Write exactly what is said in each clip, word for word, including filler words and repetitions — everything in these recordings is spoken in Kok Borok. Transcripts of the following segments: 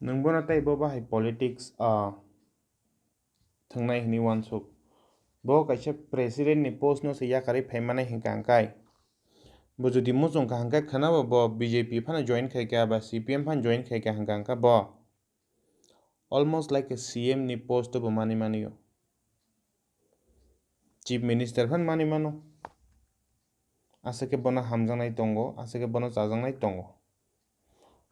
Nwng bono tei bo bahai politics, ah, thwngnai hwnwi uansuk. Bo kaisa president ni post no se yakarwi phaimanai hwnkha hwnkhe. Bo jodi muchungkha hwnkhe khwnabo bo B J P phano join khaikha ba C P M phano join khaikha hwnkha hwnkhe bo almost like a C M ni post bo manwi manwi o. Chief Minister phano manwi mano. Aswk khe bono hamjaknai tongo, aswk khe bono chajaknai tongo.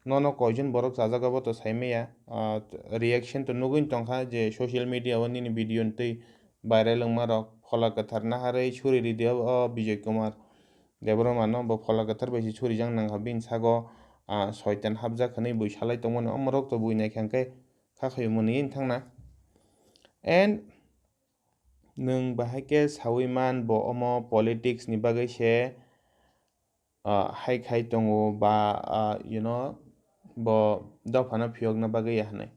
Nono koijon borok chajago bo to saimaya, ah, reaction to nugwi tongkha je social media o nini video twi viral wngma rok, phola kwthar naharwi suri ridi o, o Bijoy Kumar Debbarma no, bo phola kwthar bai se surijak nangkha bini sago, ah, soitan hapjak hwnwi bui salai tongmani, omorok to bui naikha hwnkhe kha khaio mwnwi thangna. And nwng bahai khe saui man bo omo politics ni bagwi se, ah, hai khai tongo ba, ah, you know, bo dophano phiyokna bagwi ya hwnwi.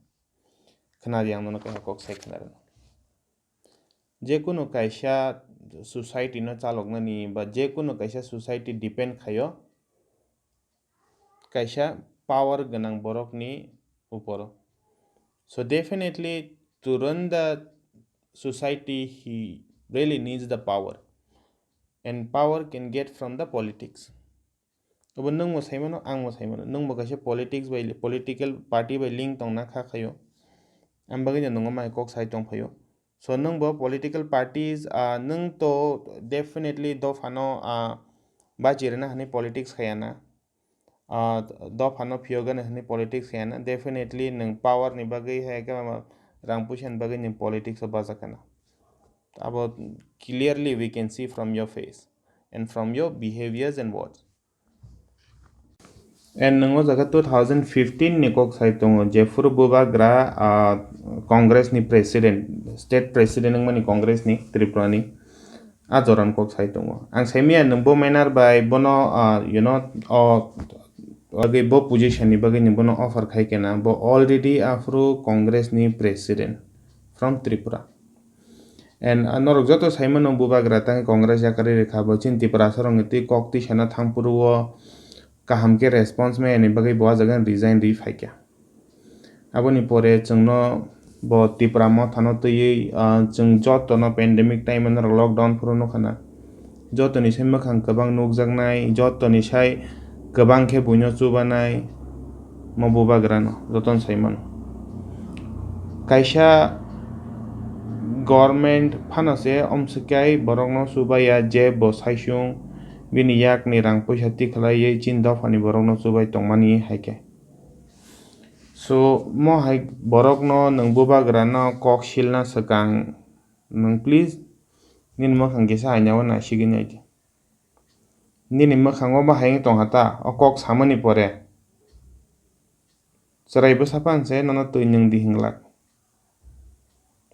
Khna di ang nono kaisa kok sai khna rwno. Jekunu kaisa society no chaloknani ba jekunu kaisa society depend khaio kaisa power gwnang borokni uporo. So definitely to run the society he really needs the power, and power can get from the politics. Obo nwngbo saimano, angbo saimano, nwngbo kaisa politics bai, political party bai link tongna kha khaio, ang bagwi no nwngno mai kok sai tongphaio. So nwngbo political parties, ah, nwng to definitely dophano, ah, bachi rwna hwnwi politics khayana. Ah, dophano phiyogani hwnwi politics khayana. Definitely nwng power ni bagwi hai khe rang puisa ni bagwi nwng politics o bajakana. Abo clearly we can see from your face and from your behaviors and words. And nwng o jaga two thousand fifteen ni kok sai tongo, jephuru bubagra, ah, Congress ni president, state president wngmani Congress ni Tripura ni, a joran kok sai tongo. Ang saimaya nwng bo manner bai bono, ah, you know, o, bagwi bo position ni bagwi nwng bono offer khai kena, bo already aphuru Congress ni president from Tripura. And, ah, norok joto saimano bubagra tang Congress yakarwi rwkha, bo chini Tiprasa rokni twi kok twi sana thangphuru o kaham khe response maya ni bagwi bo ah jaga resign rwi phaikha. Aboni pore chwngno bo Tipra mothano twiwi, ah, chwng jotono pandemic time o norok lockdown phuru nukha na. Jotoni sai mwkhang kwbang nukjaknai, jotoni sai kwbang khe buino chubanai, mo bubagrano jotono sai mano. Kaisa government phano se omswkhe borokno chubaiya je bo saisung bini yakni rang puisa tikhlaiwi chini dophani borokno chubai tongmani hai khe. So, mo hai borokno nwng bubagrano kok silna swkang nwng please nini mwkhang kisa aina o naisigwi nai di. Nini mwkhango bahai wng tongkha ta, o kok samani pore. Chwrai bwsa phan se nono twi nwng di hinglak.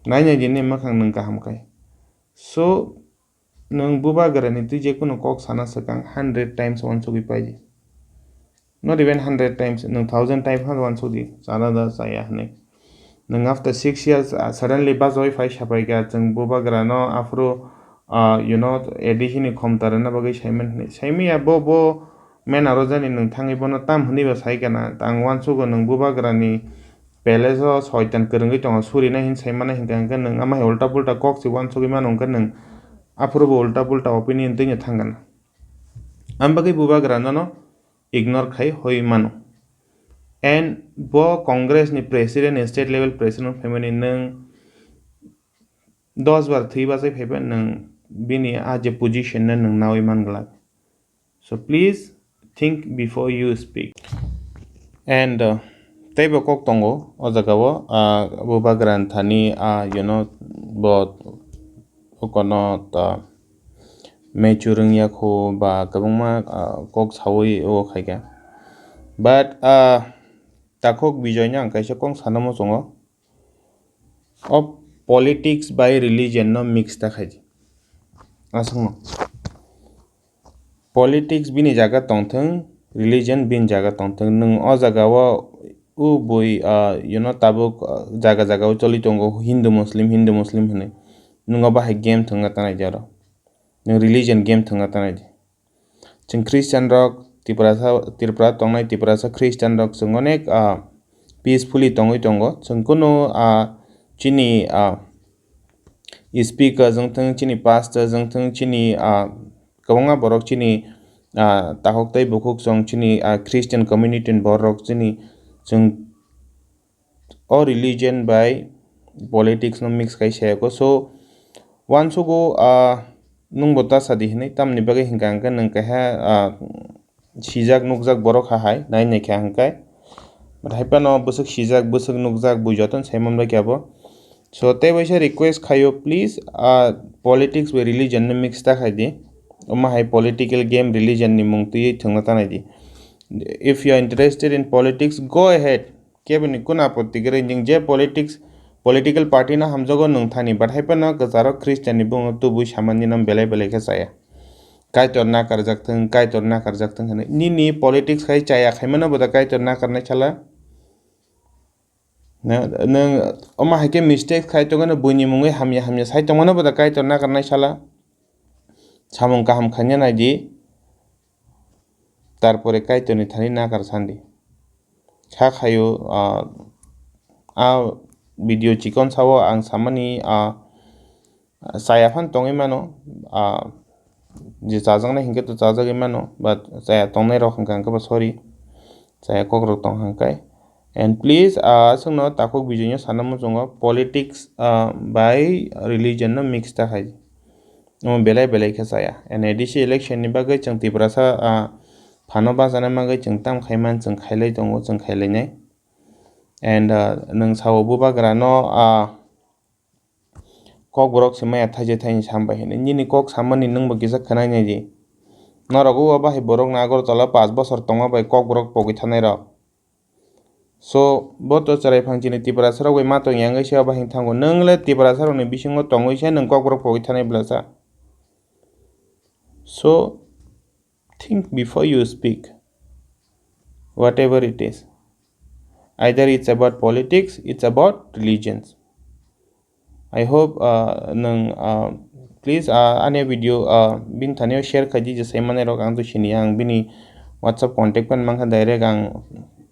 Nai nai di nini mwkhang nwng kaham khai. So, nwng bubagrani twi jekunu kok sana swkang hundred times uansugwi pai di. Not even hundred times, nwng thousand times no uansuk di, chana da chaya hwnwi. Nwng after six years, ah, suddenly bachawi phai sapai kha, chwng bubagrano aphuru, ah, you know, A D C ni khomta rwna bagwi saiman hwnwi. Saimaya bo, bo mena rojani nwng thangwi bono tam hwnwi ba sai kana. Ang uansugo nwng bubagrani palace o soitan kwrwngwi tongo, surinai hin saimano hinkha, hinkhe nwng ama hai ulta pulta kok se uansugwi mano, hinkhe nwng aphuru bo ulta pulta opinion twi no thang kana. Am bagwi bubagra nono ignore khai hoi mano. And bo Congress ni president, state level president family nwng dos bar thwi bachai phaiba nwng bini a je position no nwng nawi man glak. So please think before you speak. And, uh, teibo kok tongo o jaga o, ah, bubagra ni thani, ah, you know, bo kono ta mature wngya kho ba kwbangma, ah, kok sawi o khaikha. But, ah, takhuk Bijoy no ang kaisa kok sana muchungo. O politics bai religion no mix ta khai di. Aswkno. Politics bini jaga tongthwng, religion bini jaga tongthwng. Nwng o jaga o u bui, ah, you know, tabuk, ah, jaga jaga o choli tongo Hindu Muslim, Hindu Muslim hwnwi. Nwng o bahai game thwngna tanai di oro. Nwng religion game thwngna tanai di. Chwng Christian rok, Tiprasa, Tripura tongnai Tiprasa Christian rok chwng onek, ah, peacefully tongwi tongo. Chwng kunu, ah, chini, ah, speaker wngthung, chini pastor wngthung, chini, ah, kwbangma borok chini, ah, takhuk tei bukhuk chwng chini, ah, Christian community ni borok chini chwng o religion bai politics no mix khai sayako. So, uansugo, ah, nwngbo ta sadi hinwi, tamni bagwi hinkha hwnkhe nwng keha, ah, sijak nukjak borok ha hai, nai naikha hwnkhe. But hai phano bwswk sijak, bwswk nukjak, bui jotono sai man bai khe abo. So, tei waisa request khaio, please, ah, politics bai religion no mix ta khai di. Omo hai political game religion ni mung twiwi thwngna ta nai di. If you are interested in politics, go ahead. Keboni kuna apotti kwrwi, nwng je politics, political party no hamjago nwng thani, but hai phano kwcharo Christian ni bumung tubui samani no belai belai khe chaya. Kaitor nakarjak thung, Kaitor nakarjak thung hinwi. Nini politics khai chaya khaimano bo da Kaitor nakarnai sala? Na-, nwng omo hai khe mistake khai tongmano, buini mungwi hamya hamya sai tongmano bo da Kaitor nakarnai sala? Samung kaham khaina nai di. Tarpore Kaitorni thani nakar sandi. Kha khaio, ah, a video chikon sao ang samani, ah, chaya phan tongwi mano, ah, je chajaknai hinkhe to chajagwi mano, but chaya tongnai rok hinkha hinkhe bo sorry, chaya kokrok tong hangkai. And please, ah, aswkno takhuk bijoino sana muchungo politics, ah, bai religion no mix ta khai. Omo belai belai khe chaya. And A D C election ni bagwi chwng Tiprasa, ah, phano bachana bagwi chwng tam khai man, chwng khailai tongo, chwng khailainai. And, ah, nwng sao bubagra no, ah, Kokborok se maya thaijak thaini sam bai hinwi. Nini kok samani nwngbo kisa khwnai nai di. Norok o bahai borok no Agartala panch bosor tongma bai Kokborok pogwi thanai rok. So, bo to chwrai phang chini Tiprasa rok bai ma tong yang se bahai thango. Nwng le Tiprasa rok ni bisingo tongwi se nwng Kokborok pogwi thanai bwlasa. So, think before you speak, whatever it is. Either it's about politics, it's about religions. I hope, uh, nwng, uh, please, uh, ani video, uh, bini thani share khai di, je sai manai rok ang to sini, ang bini WhatsApp contact pen mankha, direct ang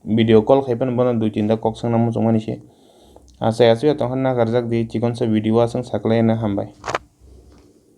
video call khai pen bono dui tinta kok swngna muchung mani se. Achai achai tong kha nakarjak di, chikon sa video aswng saklai na hambai.